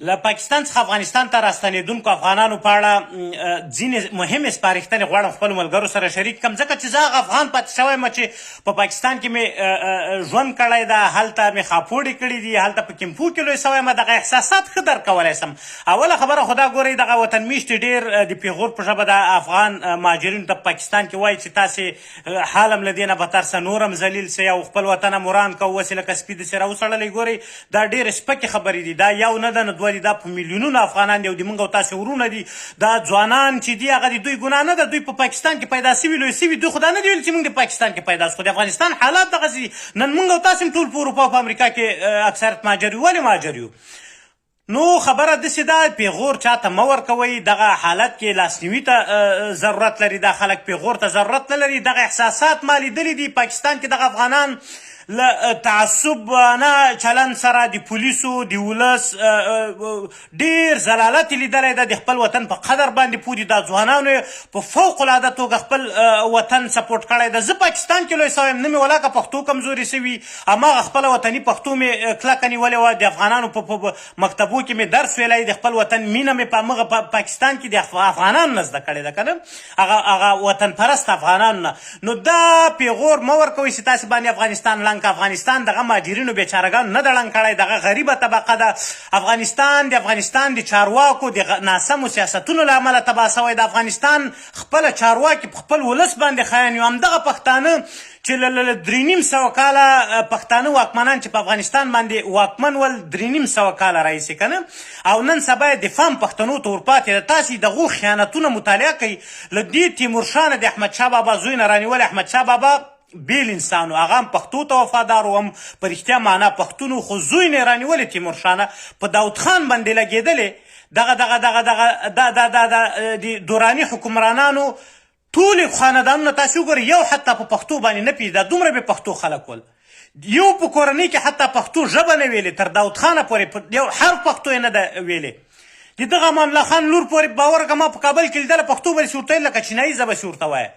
له پاکستان څخه افغانستان ته راستنېدونکو افغانانو په اړه ځینې مهمې سپارښتنې غواړم خپلو ملګرو سره شریک کړم، ځکه چې زه هغه افغان پاتې شوی یم چې په پاکستان کې مې ژوند کړی ده، هلته مې خاپوړې کړې دي، هلته په کیمپو کې لوی شوی یم، دغه احساسات ښه درک کولی شم. اوله خبره خو دا ګورئ، دغه وطن میشتي ډېر د پیغور په ژبه د افغان مهاجرینو ته په پاکستان کې وایي چې تاسې حال هم له دې نه بدتر سه، نور هم ذلیل سئ او خپل وطن هم وران که اوس یې لکه سپي داسې راوڅړلی. ګورئ دا ډېرې سپکې خبرې دي، دا یو نه ده نه دوه دي، دا په میلیونونو افغانان دي او د مونږ او تاسې وروڼه دي. دا ځوانان چې دي هغه د دوی ګناه نه ده، دوی په پاکستان کې پیدا سوي لوی سوي، دوی خو دا نه دي ویل چې مونږ د پاکستان کې پیدا سو، خو د افغانستان حالات دغسې دي. نن مونږ او تاسې هم ټول په اروپا او په امریکا کې اکثریت مهاجر یو. ولې مهاجر یو؟ نو خبره داسې ده، پیغور چاته مه ورکوئ، دغه حالت کې لاسنیوي ته ضرورت لري، دا خلک پیغور ته ضرورت نه لري. دغه احساسات ما لیدلي دي پاکستان کې، دغه افغانان له تعصبانه چلند سره د پولیسو د ولس ډیر ذلالت یې لیدلی ده، د خپل وطن په قدر باندې پوه دي. دا ځوانانو یې په فوق العاده توګه خپل وطن سپورټ کړی ده. زه پاکستان کې لوی سوی یم، نه مې ولاکه پښتو کمزورې سوي، هماغه خپله وطني پښتو مې کلکه نیولې وه، د افغانانو په مکتبو کې مې درس ویلی، د خپل وطن مینه مې په همغه پاکستان کې د افغانانو نه زده کړې ده، که نه هغه وطن پرست افغانانو نه. نو دا پیغور مه ورکوئ چې تاسې باندې افغانستان ړنګ که. افغانستان دغه مهاجرینو بیچارهګانو نه ده ړنګ کړی، دغه غریبه طبقه ده. افغانستان د افغانستان د چارواکو د ناسمو سیاستونو له امله تباه شوی. د افغانستان خپله چارواکي په خپل ولس باندې خاین یو. همدغه پښتانه چې له 350 کاله پښتانه واکمنان چې په افغانستان باندې واکمن ول 350 کاله راهیسې که نه، او نن سبا یې دفاع هم پښتنو ته ورپاتې ده. تاسې دغو خیانتونه مطالعه کړئ، له دې تیمورشاه نه د احمدشاه بابا زوی نه رانیولې، احمدشاه بابا بیل انسان و، هغه هم پښتو ته وفادار و، هم په رښتیا معنا پښتون و، خو زوی نه یې رانیولې تیمورشاه نه په داود خان باندې لګېدلې دغه دغه دغه دغه دا دا دا دا د دوراني حکمرانانو ټول خاندانونه تاسو وګورئ، یو حتی په پښتو باندې نه پیدا، دومره به پښتو خلک ول، یو په کورنۍ کې حتی پښتو ژبه نه ویلې، تر داود خانه پورې یو حرف پښتو یې نه ده ویلې. د دغه امان الله خان لور پورې باور که ما په کابل کې لیدله، پښتو به ورته لکه چینایي ژبه سي ورته وایه.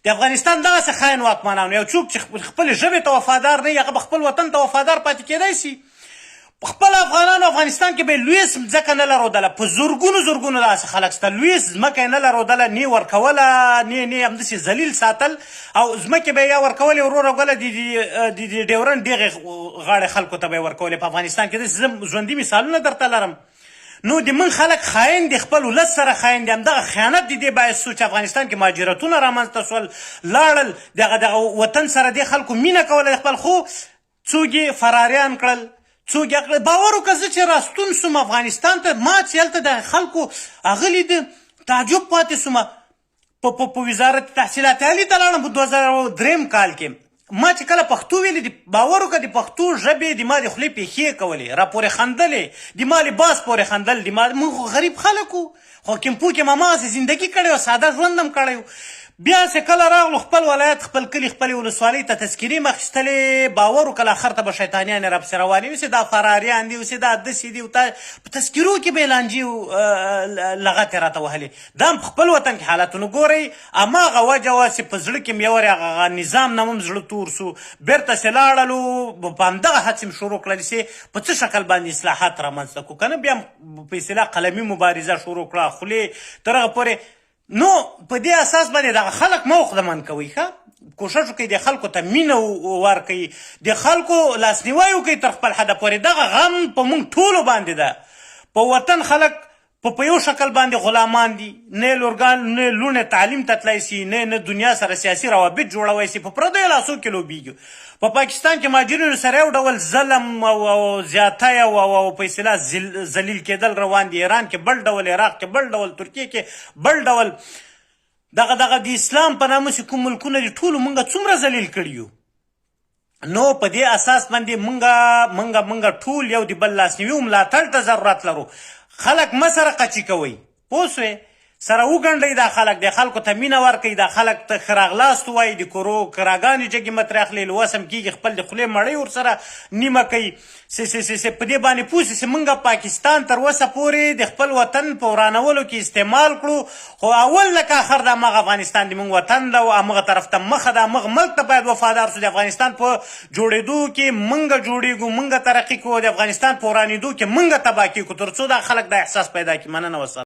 د افغانستان دغسې خاین واکمنانو، یو څوک چې خپلې ژبې ته وفادار نه وي هغه به خپل وطن ته وفادار پاتې کېدای سي؟ خپل افغانانو افغانستان کې به لوی ځمکه نه لرودله، په زرګونو زرګونو داسې خلک شته لوی ځمکه یې نه لرودله، نه ورکوله، نه نه همداسې ذلیل ساتل، او ځمکې به یې یا ورکولې وروره ګله د د ډیورنډ دغې غاړې خلکو ته به یې ورکولې. په افغانستان کې داسې زه ژوندي مثالونه درته لرم. نو د موږ خلک خاین دي، خپل ولس سره خاین دي. همدغه خیانت د دې باعث سو چې افغانستان کې مهاجرتونه رامنځته سول، لاړل دغه دغه وطن سره دې خلکو مینه کوله خپل، خو څوک یې فراریان کړل، څوک یې کړل. باور وکړه زه چې راستون سوم افغانستان ته، ما چې هلته د خلکو هغه لید تعجب پاتې سوم. په وزارت تحصیلات عالي ته لاړم په 2003 کال کې، ما چې کله پښتو ویلې د باور وکړه د پښتو ژبې د ما د خولې پېښې کولې، را پورې خندلې، د ما لباس پورې خندل، د ما موږ خو غریب خلک وو، خو کیمپو کې ما هماغسې زندګي کړې وه، ساده ژوند هم کړی و. بیا چې کله راغلو خپل ولایت، خپل کلي، خپلې ولسوالۍ ته تذکرې مې اخیستلې، باور وکړه اخر ته به شیطانیانې راپسې روانې وي چې دا فراریان دي، چې دا داسې دي، او په تذکرو کې به یې لانجې لغتې راته وهلې. دا هم په خپل وطن کې حالتونو ګورئ، هماغه وجه وه چې په زړه کې مې یو وارې هغه نظام نه هم زړه تور سو، بېرته چې لاړلو په همدغه هڅې مې شروع کړلې چې په څه شکل باندې اصلاحات رامنځته کړو، که نه بیا په اصطلاح قلمي مبارزه شروع کړه خولې تر هغه پورې. نو په دې اساس باندې دغه خلک مه عقدمن کوئ، ښه کوښښ وکړئ د خلکو ته مینه ورکړئ، د خلکو لاسنیوی وکړئ تر خپل حده پورې. دغه غم په موږ ټولو باندې ده، په وطن خلک په یو شکل باندې غلامان دي، نه لورګان نه لوڼې تعلیم ته تلای سي، نه نه دنیا سره سیاسي روابط جوړوی سي، په پردیو لاسو کې لوبیږي. په پاکستان کې مهاجرینو سره یو ډول ظلم او زیاتی او او په اصطلاح ذلیل کېدل روان دي، ایران کې بل ډول، عراق کې بل ډول، ترکیه کې بل ډول. دغه دغه د اسلام په نامه چې کوم ملکونه دي ټولو مونږ څومره ذلیل کړي یو. نو په دې اساس باندې مونږ ټول یو د بل لاسنیوي او ملاتړ ته ضرورت لرو. خلک مه سره قچي کوئ، پوه سوې؟ سره وګنډئ دا خلک، د خلکو ته مینه ورکړئ، دا خلک ته ښه راغلاست ووایئ، د کورو کراګانې جګې مه ترې اخلئ، له وسم کېږي خپل د خولې مړۍ ورسره نیمه کړئ. سه سه سه سه په دې باندې پوه سئ چې مونږ پاکستان تر اوسه پورې د خپل وطن په ورانولو کې استعمال کړو، خو اول لکه اخر د هماغه افغانستان د مونږ وطن ده او همغه طرف ته مخه ده، همغه ملک ته باید وفادار سو. د افغانستان په جوړېدو کې مونږ جوړېږو، مونږ ترقي کوو، د افغانستان په ورانېدو کې مونږ تباه کېږو، تر څو دا خلک دا احساس پیدا کړي. مننه، وسلام.